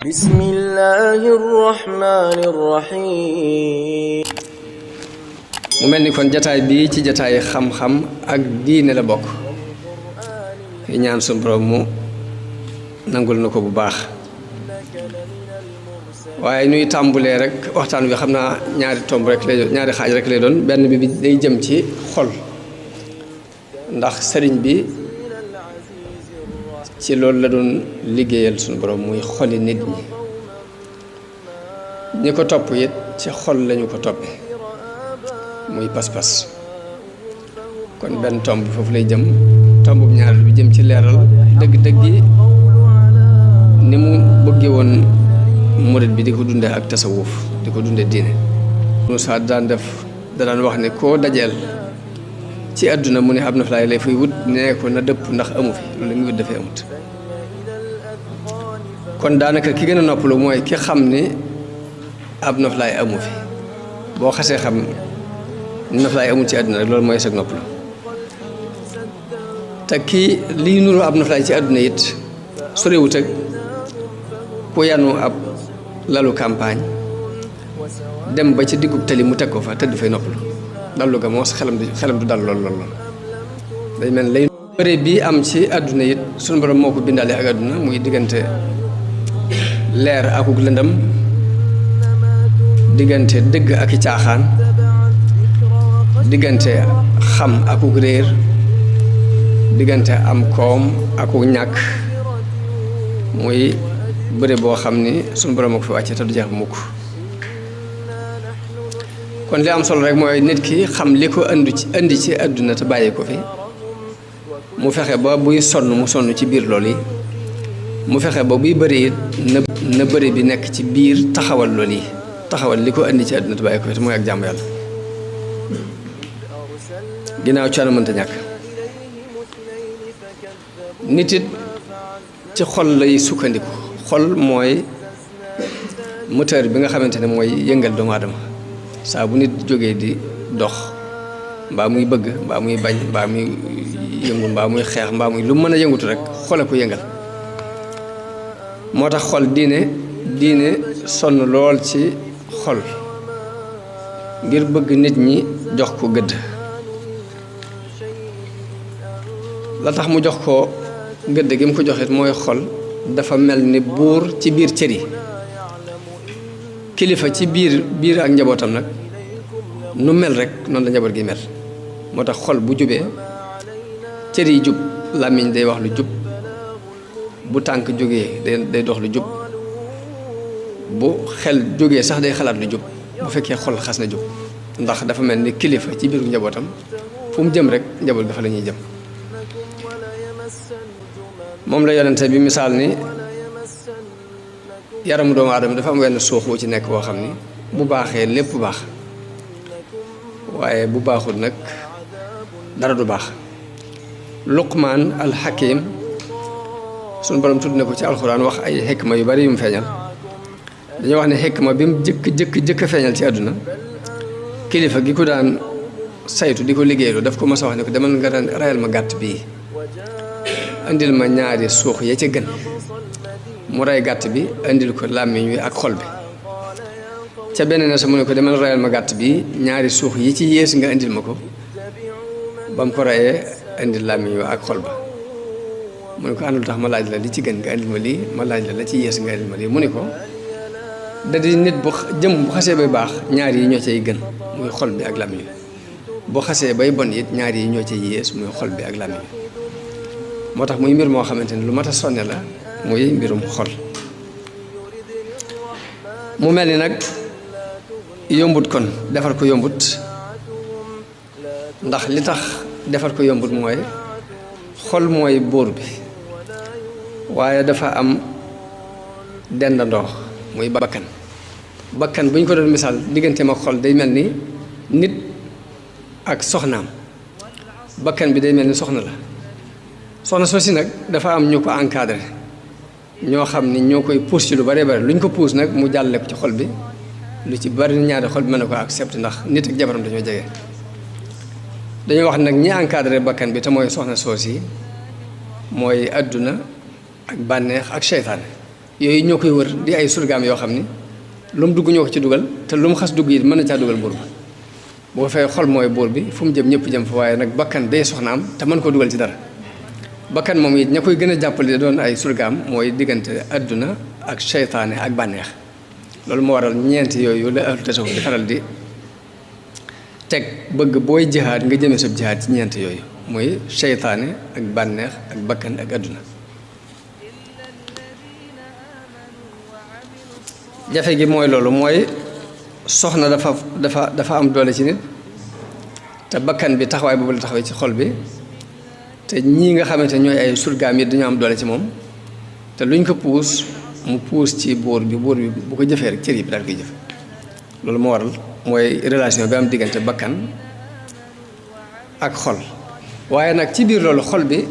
بسم الله الرحمن الرحيم mu mel ni kon jataay bii ci jataay xam-xam ak diine la bokk ñaan sunu borom mu nangul na ko bu baax waaye ñuy tàmbulee rek waxtaan wi xam naa ñaari tomb rek lay doon ñaari xaaj rek lay doon benn bi day jëm ci xol ndax sëriñ bi ci loolu la doon liggéeyal sunu borom muy xoli nit ñi ko topp it ci xol lañu ko toppe muy pas-pas kon benn tomb foofu lay jëm tombu ñaareel bi jëm ci leeral dëgg-dëgg yi ni mu bëggee woon murit bi di ko dundee ak tasawuf di ko dundee diine Moussa daan wax ne koo dajeel ci àdduna mu ne ab noflaay lay fay wut nee ko na dëpp ndax amu fi loolu la muy wut dafay amut kon daanaka ki gën a noppalu mooy ki xam ni ab noflaay amu fi boo xasee xam noflaay amul ci àdduna rek loolu mooy sag noppalu te kii lii nuru ab noflaay ci àdduna it sorewut ak ku yanu ab lalu campagne dem ba ci diggub tali mu teg ko fa tëdd fay noppalu dallu ga moos xelam du dal lool day mel lay bëre bii am ci àdduna it sunu borom moo ko bindaale ak àdduna muy diggante leer akuk lëndëm diggante dëgg ak i caaxaan diggante xam akuk réer diggante am koom akuk ñàkk muy bëre boo xam ni sunu borom a ko fi wàcce te du jeex mukk kon li am solo rek mooy nit ki xam li ko indi ci àdduna te bàyyi ko fi mu fexe ba buy sonn mu sonn ci biir loolu yi mu fexe ba buy bëri it na bëri bi nekk ci biir taxawal loolu yi taxawal li ko indi ci àdduna te bàyyi ko fi te mooy ak jàmm yàlla ginnaaw coono mënta ñàkk nit it ci xol lay sukkandiku xol mooy moteur bi nga xamante ne mooy yëngal doomu aadama saa bu nit jógee di dox mbaa muy bëgg mbaa muy bañ mbaa muy yëngu mbaa muy xeex mbaa muy lu mën a yëngutu rek xole ko yëngal moo tax xol diine sonn lool ci xol ngir bëgg nit ñi jox ko gëdd la tax mu jox ko gëdd gi mu ko joxit mooy xol dafa mel ni buur ci biir cër yi kilifa ci biir ak njabootam nag nu mel rek noonu la njaboot gi mel moo tax xol bu jubee cër yi jub làmmiñ day wax lu jub bu tànk jógee day dox lu jub bu xel jógee sax day xalaat lu jub bu fekkee xol xas na jub ndax dafa mel ni kilifa ci biiru njabootam fu mu jëm rek njaboot dafa la ñuy jëm moom la yonente bi misaal ni yaramu doomu aadama dafa am wenn suux wu ci nekk boo xam ni bu baaxee lépp baax waaye bu baaxul nag dara du baax Luqmaan al-Hakim sunu borom tudd na ko ci alxuraan wax ay xikma yu bari yu mu feeñal dañoo wax ne xikma bi mu jëkk feeñal ci àdduna kilifa gi ko daan saytu di ko liggéeylu daf ko mas a wax ne ko demal nga rayal ma gàtt bii indil ma ñaari suux ya ca gën mu rey gàtt bi indil ko làmmiñ wi ak xol bi ca benn na sa mu ne ko demal rayal ma gàtt bi ñaari suux yi ci yées nga indil ma ko ba mu ko reyee indil làmmiñ wi ak xol ba mu ne ko àndul tax ma laaj la li ci gën nga indil ma lii ma laaj la ci yées nga indil ma lii mu ne ko da di nit bu jëm bu xasee bay baax ñaar yi ñoo cay gën muy xol bi ak làmmiñ wi bu xasee bay bon it ñaar yi ñoo cay yées muy xol bi ak làmmiñ wi moo tax muy mbir moo xamante ne lu mat a sonne la muy mbirum xol mu mel ni nag yombut kon defar ko yombut ndax li tax defar ko yombut mooy xol mooy buur bi waaye dafa am dendandoo muy bakkan bu ñu ko doon misaal digganteem ak xol day mel ni nit ak soxnaam bakkan bi day mel ni soxna la soxna soosi nag dafa am ñu ko encadré ñoo xam ni ñoo koy pousse ci lu bare bare lu ñu ko pousse nag mu jàlle ko ci xol bi lu ci bari ñaari xol bi mën na ko accepté ndax nit ak jabaram dañoo jege dañoo wax nag ñi encadré bakkan bi te mooy soxna soosi mooy adduna ak bànneex ak seytaane yooyu ñoo koy wër di ay surgaam yoo xam ni lu mu dugg ñoo ko ci dugal te lu mu xas dugg yi mën na caa dugal buur ba bu ko fee xol mooy buur bi fu mu jëm ñëpp jëm fa waaye nag bakkan day soxnaam te mën koo dugal ci dara bakkan moom it ña koy gën a jàppale doon ay surgaam mooy diggante adduna ak seytaane ak bànneex loolu moo waral ñeenti yooyu la ahlu tasawuf di faral di teg bëgg booy jihaad nga jëmee sab jihaad ci ñeenti yooyu mooy seytaane ak bànneex ak bakkan ak adduna jafe gi mooy loolu mooy soxna dafa am doole ci nit te bakkan bi taxawaay boobu la taxawee ci xol bi te ñii nga xamante ñooy ay surgaam yi dañoo am doole ci moom te luñ ko puus mu puus ci buur bi bu ko jëfee rek cër yi bi daal koy jëf loolu moo waral mooy relation bi am diggante bakkan ak xol waaye nag ci biir loolu xol bi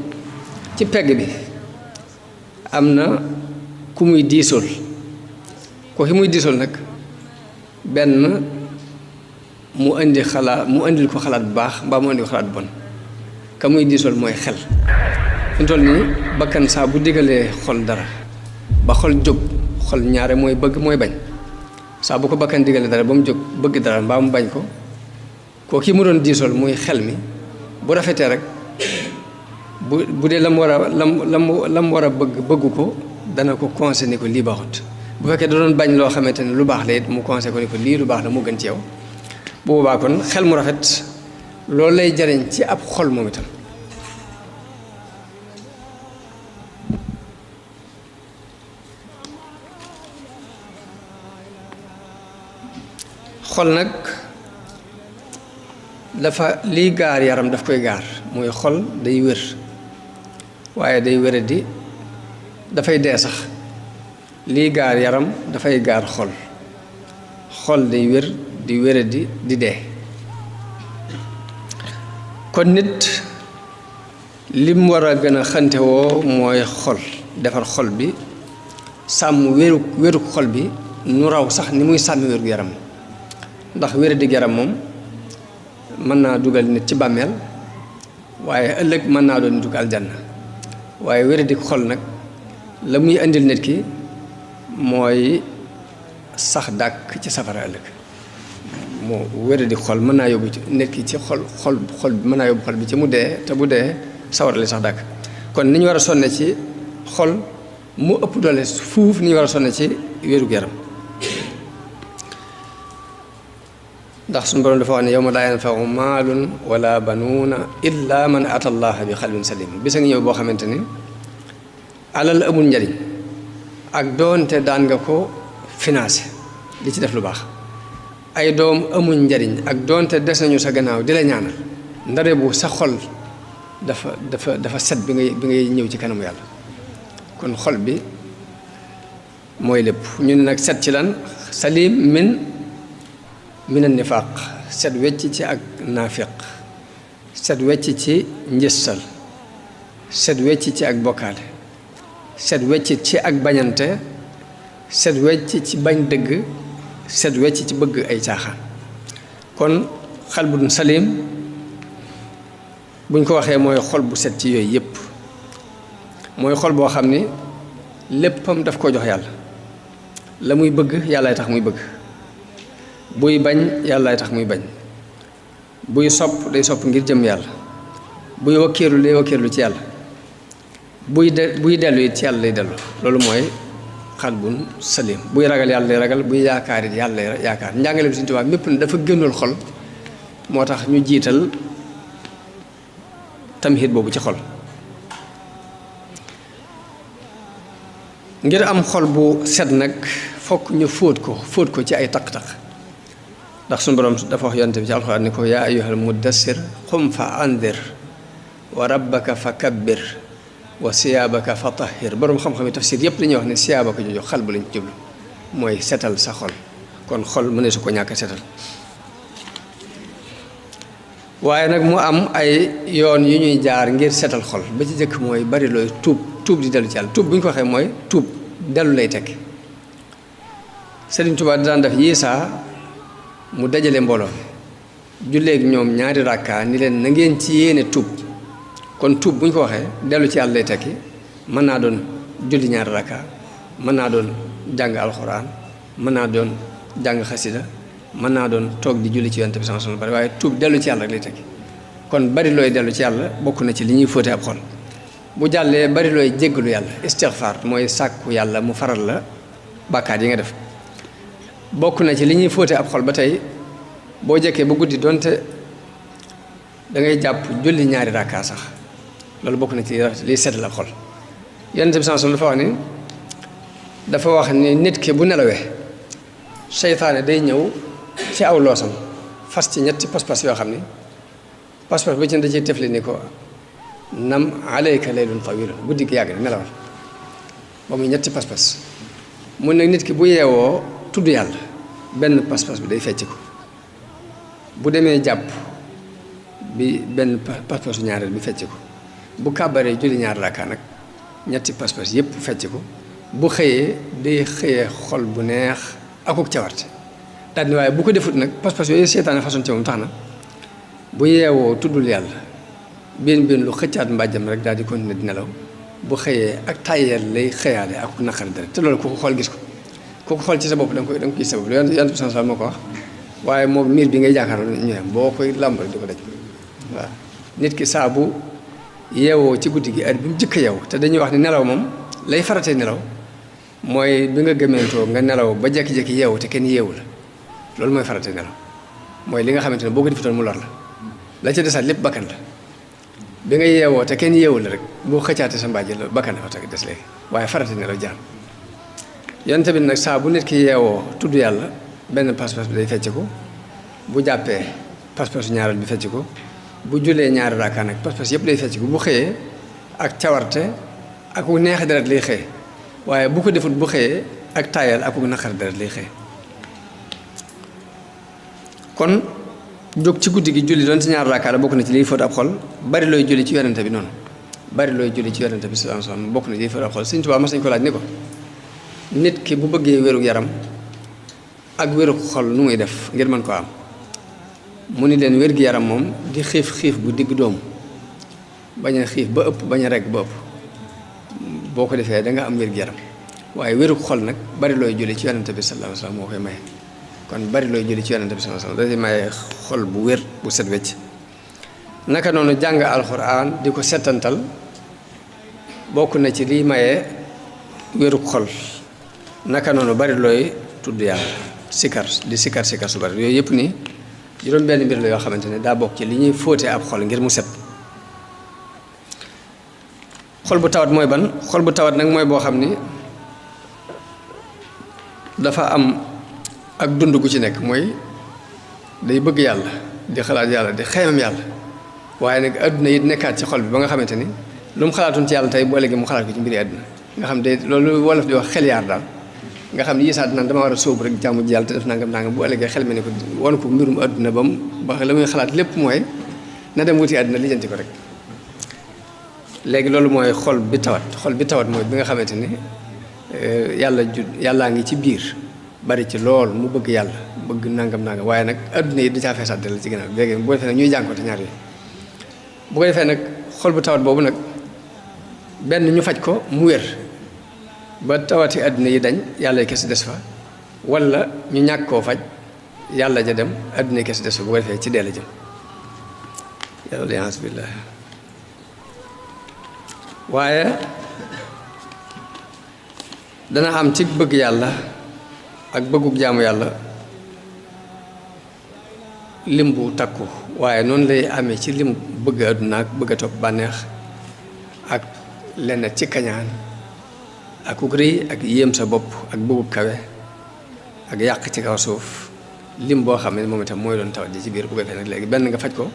ci pegg bi am na ku muy diisool ko ki muy diisool nag benn mu indil ko xalaat bu baax mbaa mu indil ko xalaat bu bon ka muy diisool mooy xel fi mu toll nii bakkan saa bu digalee xol dara ba xol jóg xol ñaare mooy bëgg mooy bañ saa bu ko bakkan digalee dara ba mu jóg bëgg dara mbaa mu bañ ko kii mu doon diisool muy xel mi bu rafetee rek bu dee lam war a bëggu ko dana ko conseillé ni ko lii baaxut bu fekkee da doon bañ loo xamante ne lu baax la it mu conseillé ko ni ko lii lu baax la moo gën ci yow bu boobaa kon xel mu rafet loolu lay jariñ ci ab xol moom itam xol nag dafa liy gaar yaram daf koy gaar mooy xol day wér waaye day wéradi dafay dee sax liy gaar yaram dafay gaar xol day wér di wéradi di dee kon nit lim war a gën a xantewoo mooy xol defar xol bi sàmm wéru xol bi nu raw sax ni muy sàmm wéru yaram ndax wéradi yaram moom mën naa dugal nit ci bàmmeel waaye ëllëg mën naa doon dugg aljanna waaye wéradi xol nag la muy indil nit ki mooy sax dàkk ci safara ëllëg moo wéradi xol mën naa yóbbu ci nit ki ci xol bi mën naa yóbbu xol bi ci mu dee te bu dee sawara li sax dàkk kon ni ñu war a sonne ci xol mu ëpp doole fuuf ni ñu war a sonne ci wérug yaram ndax suñu borom dafa wax ne yawma laa yanfa'u maalun wala banuuna illa man ata allaha bi xalbin salim bisa ngi ñëw boo xamante ni alal amul njariñ ak doonte daan nga ko financé di ci def lu baax ay doom amul njariñ ak doonte des nañu sa gannaaw di la ñaanal ndare bu sa xol dafa set bi ngay ñëw ci kanamu yàlla kon xol bi mooy lépp ñu ne nag set ci lan salim min an nifaaq set wecc ci ak naafiq set wecc ci njëstal set wecc ci ak bokkaale set wecc ci ak bañante set wecc ci bañ dëgg set wecc ci bëgg ay caaxaan kon xalbun salim buñ ko waxee mooy xol bu set ci yooyu yépp mooy xol boo xam ni léppam daf ko jox yàlla la muy bëgg yàllaay tax muy bëgg buy bañ yàllaay tax muy bañ buy sopp day sopp ngir jëm yàlla buy wakkeerlu day wakkeerlu ci yàlla buy dellu it ci yàlla lay dellu loolu mooy xalbun salim buy ragal yàlla lay ragal buy yaakaar it yàlla lay yaakaar njàngale bi Sëriñ Tuubaa mépp na dafa gënal xol moo tax ñu jiital tamhid boobu ci xol ngir am xol bu set nag fokk ñu fóot ko ci ay taq-taq ndax suñu borom dafa wax yonent bi ci alxuraan ni ko yaa ayyuhal muddassir qum fa andir wa rabbaka fa kabbir wa siyaabaka fa tahhir borom xam-xam yi tafsir yépp dañuy wax ne siyaabaka jooju xal bu lañ jublu mooy setal sa xol kon xol mëne su ko ñàkk a setal waaye nag mu am ay yoon yu ñuy jaar ngir setal xol ba ci jëkk mooy bari looy tuub di dellu ci yàlla tuub bu ñu ko waxee mooy tuub dellu lay tekki Sëriñ Tuubaa daan def yéesaa mu dajale mbooloo julleeg ñoom ñaari rakka ni leen na ngeen ci yéene tuub kon tuub bu ñu ko waxee dellu ci yàlla lay tekki mën naa doon julli ñaari rakka mën naa doon jàng alxuraan mën naa doon jàng xasida mën naa doon toog di julli ci yonent bi sallallahu alayhi wasallam waaye tuub dellu ci yàlla rek lay tekki kon bari looy dellu ci yàlla bokk na ci li ñuy fóote ab xol bu jàllee bari looy jéggalu yàlla istixfaar mooy sàkku yàlla mu faral la bàkkaat yi nga def bokk na ci li ñuy fóote ab xol ba tey boo jekkee ba guddi donte da ngay jàpp julli ñaari rakkaa sax loolu bokk na ci liy seetal ab xol yonent bi sallallahu alayhi wasallam dafa wax ni nit ki bu nelawee seytaane day ñëw ci aw loosam fas ci ñetti pas-pas yoo xam ni pas-pas bu ci da ciy tefli ni ko nam alayka laylun tawilun guddi gi yàgg na nelawal ba muy ñetti pas-pas mun nag nit ki bu yeewoo tudd yàlla benn pas-pas bi day fecc ko bu demee jàpp bi benn pas-pasu ñaareel bi fecc ko bu kàbbaree julli ñaar rakkaa nag ñetti pas-pas yépp fecc ko bu xëyee day xëyee xol bu neex akuk cawarte daal ni waaye bu ko defut nag pas-pas yooyu seetaane façon ci moom tax na bu yeewoo tuddul yàlla benn lu xëccaat mbàjjam rek daal di continuer di nelaw bu xëyee ak tàyyeel lay xëyaale ak naqari dara te loolu ku ko xool gis ko ku ko xool ci sa bopp da nga koy gis sa bopp yonent bi sallallahu alayhi wasallam moo ko wax waaye moom miir bi ngay jàkkaarloo ñu yem boo koy làmb rek di ko daj waaw nit ki saa bu yeewoo ci guddi gi heure bi mu jëkk yeewu te dañuy wax ni nelaw moom lay faratee nelaw mooy bi nga gëmentoo nga nelaw ba jekki-jekki yeewu te kenn yeewu la loolu mooy faratee nelaw mooy li nga xamante ne boo ko defutoon mu lor la ca desaat lépp bakkan la bi nga yeewoo te kenn yeewu la rek boo xëccaate sa mbàjj la bakkan dafa teg des léegi waaye faratee nelaw jaan yonent bi nag saa bu nit ki yeewoo tudd yàlla benn pas-pas bi day fecc ko bu jàppee pas-pasu ñaareel bi fecc ko bu julee ñaari rakkaa nag pas-pas yëpp day fecc ko bu xëyee ak cawarte ak ku neex deret lay xëye waaye bu ko defut bu xëyee ak taayal ak ku naqar deret lay xëye kon jóg ci guddi gi julli doon ci ñaari rakkaa la bokk na ci liy fóot ab xol bari looy julli ci yonente bi noonu bari looy julli ci yonente bi sallallahu alayhi wasallam bokk na ci liy fóot ab xol Sëñ Tuubaa mas nañu ko laaj ni ko nit ki bu bëggee wéru yaram ak wéru xol nu muy def ngir mën ko am mu ni leen wér gi yaram moom di xiif bu digg doomu bañ a xiif ba ëpp bañ a rekk ba ëpp boo ko defee da nga am wér gi yaram waaye wéru xol nag bari looy julli ci yonente bi sallallahu alayhi wasallam moo koy maye kon bari looy julli ci yonente bi sallallahu alayhi wasallam da maye xol bu wér bu set wecc naka noonu jàng alxuraan di ko setantal bokk na ci liy maye wéru xol naka noonu bari looy tudd yàlla sikar di sikar su bari yooyu yëpp ni juróom benn mbir la yoo xamante ne daa bokk ci li ñuy fóote ab xol ngir mu set xol bu tawat mooy ban xol bu tawat nag mooy boo xam ni dafa am ak dund gu ci nekk mooy day bëgg yàlla di xalaat yàlla di xeemam yàlla waaye nag adduna yi nekkaat ci xol bi ba nga xamante ni lu mu xalaatoon ci yàlla tey boo léegi mu xalaat ko ci mbiri adduna nga xam de loolu wolof di wax xel yaar daal nga xam ne yisaat naan dama war a sóobu rek jàmm ji yàlla te def nangam bu ëllëgee xel me ne ko won ko mbirum adduna ba mu ba la muy xalaat lépp mooy na dem wuti adduna lijjanti ko rek léegi loolu mooy xol bi tawat mooy bi nga xamante ni yàllaa ngi ci biir bari ci lool mu bëgg yàlla bëgg nangam waaye nag adduna yi da caa feesaat dal ci ginnaaw léegi bu ko defee nag ñuy jànkoonte ñaar yi bu ko defee nag xol bu tawat boobu nag benn ñu faj ko mu wér ba tawati adduna yi dañ yàlla kese des fa wala ñu ñàkk koo faj yàlla ja dem adduna yi kese des fa bu ko defee ci dee la jëm yàlla billah waaye dana am ci bëgg yàlla ak bëggug jaamu yàlla lim bu takku waaye noonu lay amee ci lim bëgg adduna ak bëgg a topp bànneex ak lenn ci kañaan ak ku rëy ak yéem sa bopp ak bëggug kawe ak yàq ci kaw suuf lim boo xam ne moom itam mooy doon tawat ji ci biir bu ko defee nag léegi benn nga faj ko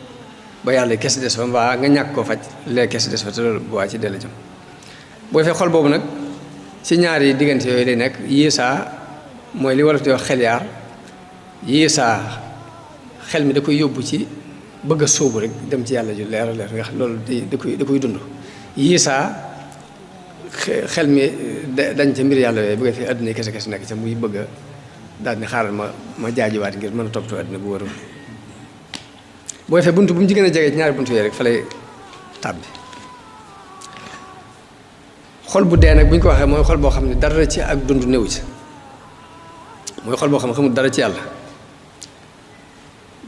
ba yàlla kese des fa mbaa nga ñàkk koo faj léegi kese des fa te loolu bu waa ci dell jëm boo defee xol boobu nag ci ñaari diggante yooyu lay nekk yiisaa mooy li wolof di wax xel yaar yiisaa xel mi da koy yóbbu ci bëgg a sóobu rek dem ci yàlla ju leer leer nga xam loolu da koy dund yiisaa xel mi dañ ca mbir yàlla yooyu bëgg fi àdduna kese kese nekk ca muy bëgg a daal ni xaaral ma jaajiwaat ngir mën a toppatoo àdduna bu warul boo defee buntu bu mu ci gën a jege ci ñaari buntu yooyu rek fa lay tàbbi xol bu dee nag bu ñu ko waxee mooy xol boo xam ne dara ci ak dund néew ci mooy xol boo xam ne xamul dara ci yàlla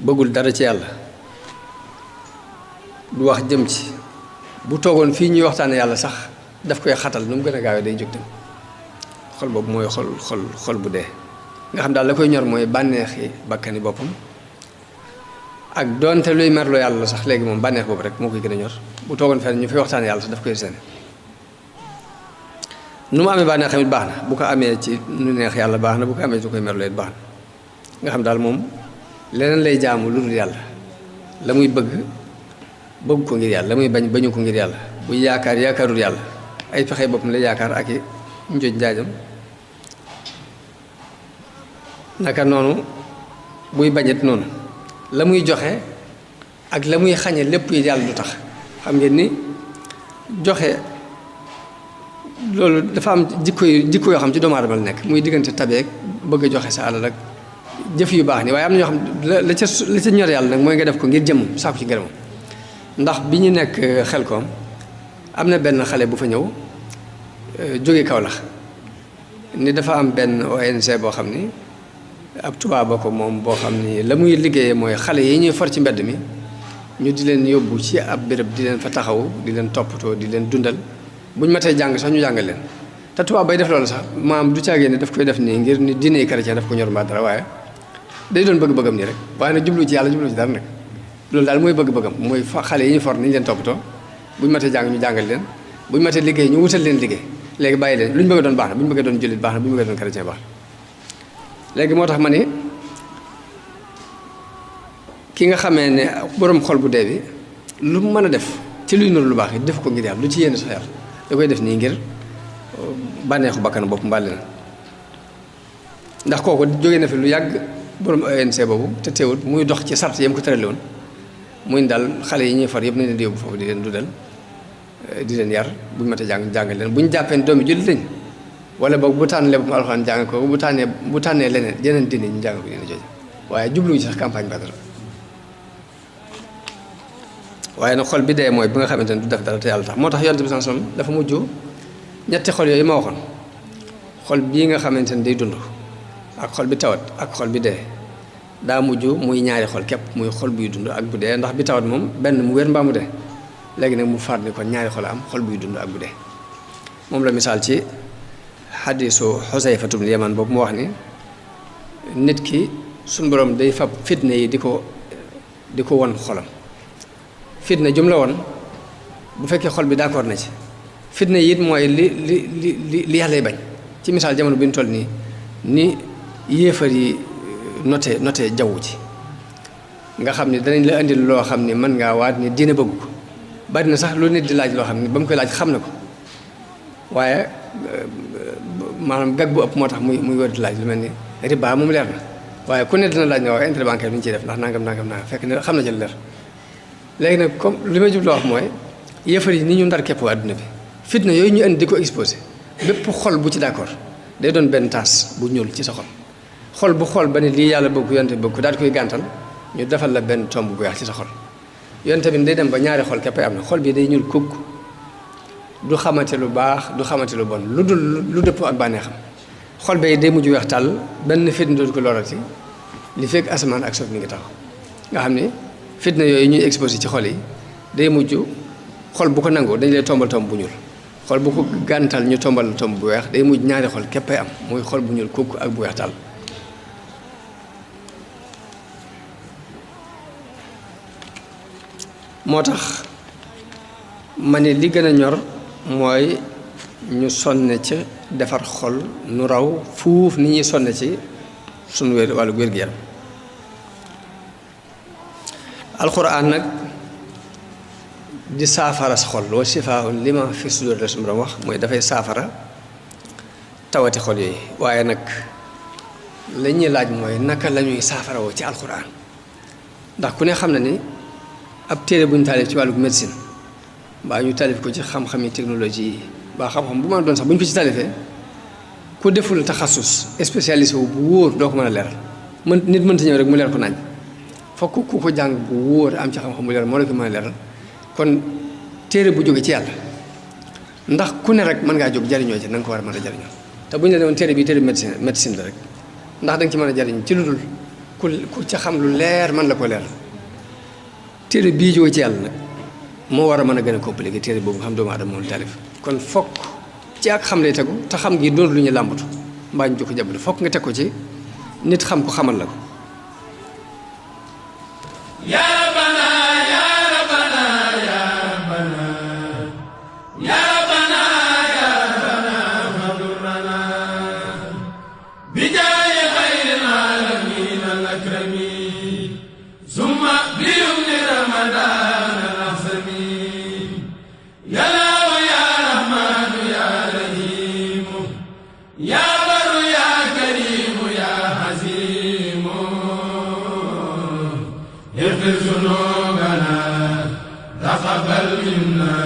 bëggul dara ci yàlla du wax jëm ci bu toogoon fii ñuy waxtaane yàlla sax daf koy xatal nu mu gën a gaawee day jóg dem xol boobu mooy xol bu dee nga xam daal la koy ñor mooy bànneexi bakkani boppam ak doonte luy merloo yàlla sax léegi moom bànneex boobu rek moo koy gën a ñor bu toogoon fenn ñu fay waxtaane yàlla sax daf koy seen nu mu amee bànneex tamit baax na bu ko amee ci nu neex yàlla baax na bu ko amee ci koy merloo it baax na nga xam daal moom leneen lay jaamu lu dul yàlla la muy bëgg ko ngir yàlla la muy bañu ko ngir yàlla bu yaakaarul yàlla ay pexe boppam lay yaakaar ak i njóoj njaajam naka noonu buy bañet noonu la muy joxe ak la muy xañe lépp yi yàlla du tax xam ngeen ni joxe loolu dafa am jikko yoo xam ci doomu aadama la nekk muy diggante tabeek bëgg a joxe sa alal ak jëf yu baax ni waaye am na ñoo xam la ca ñor yàlla nag mooy nga def ko ngir jëmmam saako ci ngërëmam ndax bi ñu nekk Xelkom am na benn xale bu fa ñëw jóge Kaolack ni dafa am benn ONG boo xam ni ab tubaab ko moom boo xam ni la muy liggéeyee mooy xale yi ñuy for ci mbedd mi ñu di leen yóbbu ci ab béréb di leen fa taxaw di leen toppatoo di leen dundal bu ñu matee jàng sax ñu jàngal leen te tubaab bay def loolu sax maam du caagee ne daf koy def nii ngir ni diine chrétien daf ko ñor mbaa dara waaye day doon bëgg-bëggam nii rek waaye nag jublu ci yàlla jublu ci dara nag loolu daal mooy bëgg-bëggam mooy xale yi ñu for niñ leen toppatoo bu ñu matee jàng ñu jàngal leen bu ñu matee liggéey ñu wutal leen liggéey léegi bàyyi leen lu ñu bëgg a doon baax na bu ñu bëgg a doon jullit baax na bu ñu bëgg a doon chrétien baax na léegi moo tax ma ni ki nga xamee ne borom xol bu dee bi lu mu mën a def ci luy nuru lu baax it def ko ngir yàlla lu ci yéene sax yàlla da koy def nii ngir bànneexu bakkan bopp mbàlli na ndax kooku jógee na fi lu yàgg borom ONC boobu te teewul muy dox ci sart yam ko tërale woon muy daal xale yi ñuy far yëpp nañ leen di yóbbu foofu di leen dudal di leen yar bu ñu matee jàngal leen bu ñu jàppee doomi jullit lañ wala boog bu tànn lépp mu alxuraan jàng ko bu tànnee leneen yeneen diine ñu jàng ko dina jooju waaye jubluwu ci sax campagne ba dara waaye nag xol bi dee mooy bi nga xamante ne du def dara te yàlla tax moo tax yonent bi sallallahu alayhi wasallam dafa mujj ñetti xol yooyu ma waxoon xol bii nga xamante ne day dund ak xol bi tawat ak xol bi dee daa mujj muy ñaari xol képp muy xol buy dund ak bu dee ndax bi tawat moom benn mu wér mbaa mu dee léegi nag mu faat ni kon ñaari xol am xol buy dund ak bu dee moom la misaal ci xadiisu Xusayfatu bnu Yamaan boobu mu wax ni nit ki suñu borom day fab fitne yi di ko won xolam fitna jum la woon bu fekkee xol bi d'accord na ci fitna yi it mooy li yàllay bañ ci misaal jamono bi ñu toll nii ni yéefar yi noté jaww ji nga xam ni danañ la indil loo xam ni mën ngaa waat ni diine bëgg ko bari na sax lu nit di laaj loo xam ni ba mu koy laaj xam na ko waaye maanaam gag bu ëpp moo tax muy wër di laaj lu mel ni riba moom leer na waaye ku ne dina laaj ne waaye intérêt bancaire bi ñu ciy def ndax nangam fekk ne xam na ci leer léegi nag comme li may jubloo wax mooy yëfar yi ni ñu ndar képp waa adduna bi fitna yooyu ñu indi di ko exposé bépp xol bu ci d'accord day doon benn taas bu ñuul ci sa xol bu xool ba ne lii yàlla bëgg yonte bëgg daal di koy gàntal ñu defal la benn tomb bu weex ci sa xol yonte bi day dem ba ñaari xol képp am na xol bi day ñuul kukk du xamante lu baax du xamante lu bon lu dul lu dëppoo ak bànneexam xol bay day mujj weex tàll benn fitna dootu ko lorati li fekk asamaan ak suuf mi ngi tax nga xam ni fitna yooyu ñuy exposé ci xol yi day mujj xol bu ko nangoo dañ lay tombal tomb bu ñuul xol bu ko gàntal ñu tombal tomb bu weex day mujj ñaari xol képpay am muy xol bu ñuul kukk ak bu weex tàll moo tax ma ne li gën a ñor mooy ñu sonne ca defar xol nu raw fuuf ni ñuy sonne ci sunu wàllu wér-gu-yaram alxuraan nag di saafara sa xol wa shifaa'un lima fi sudur la suñu borom wax mooy dafay saafara tawati xol yooyu waaye nag la ñuy laaj mooy naka la ñuy saafara woo ci alxuraan ndax ku ne xam na ni ab téere bu ñu taalif ci wàllu médecine mbaa ñu taalif ko ci xam-xami technologie yi mbaa xam-xam bu ma doon sax bu ñu ko ci taalifee ku deful taxasus spécialisé wu bu wóor doo ko mën a leeral nit mënta ñëw rek mu leer ko nañ fokk ku ko jàng bu wóor am ci xam-xam bu leer moo la ko mën a leeral kon téere bu jóge ci yàlla ndax ku ne rek mën ngaa jóg jariñoo ci na nga ko war a mën a jariñoo te bu ñu la ne woon téere bi téere médecine la rek ndax da nga ci mën a jariñ ci lu dul ku ca xam lu leer mën la ko leer téere bii jóge ci yàlla nag moo war a mën a gën a compliqué téere boobu nga xam doomu aadama moom taalif kon fokk ci ak xam lay tegu te xam gi doon lu ñu làmbatu mbaa ñu ko jàppale fokk nga teg ko ci nit xam ko xamal la ko تقبل منا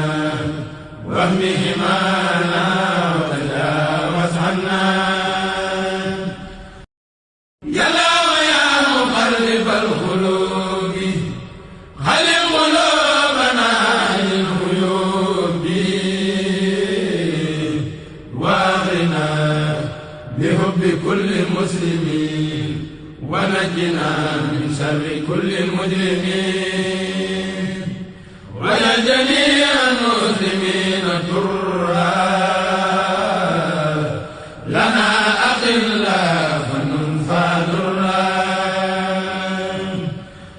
واهمهما وتجاوز عنا يا لا ويا مقلب القلوب علم قلوبنا عن الغيوب واغنى بحب كل مسلم ونجنا من شر كل المجرمين ويا جميع المسلمين ترى لنا أخلاف فادرا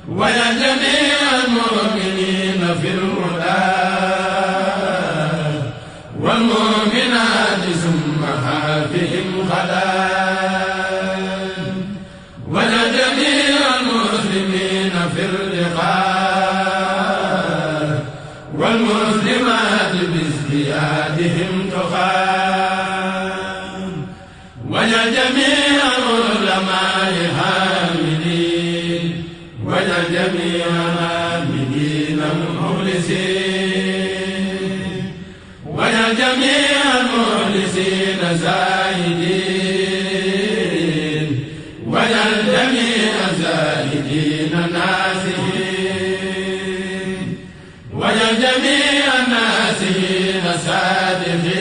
ويا جميع المؤمنين في الهدى والمؤمنات ثم حافهم غدا ويا جميع المسلمين في اللقاء والمسلمات بازديادهم تقام ويا جميع العلماء حاملين ويا جميع العاملين المخلصين ويا جميع المخلصين زاهدين ويا جميع الزاهدين ناسين ويا جميع الناسين صادقين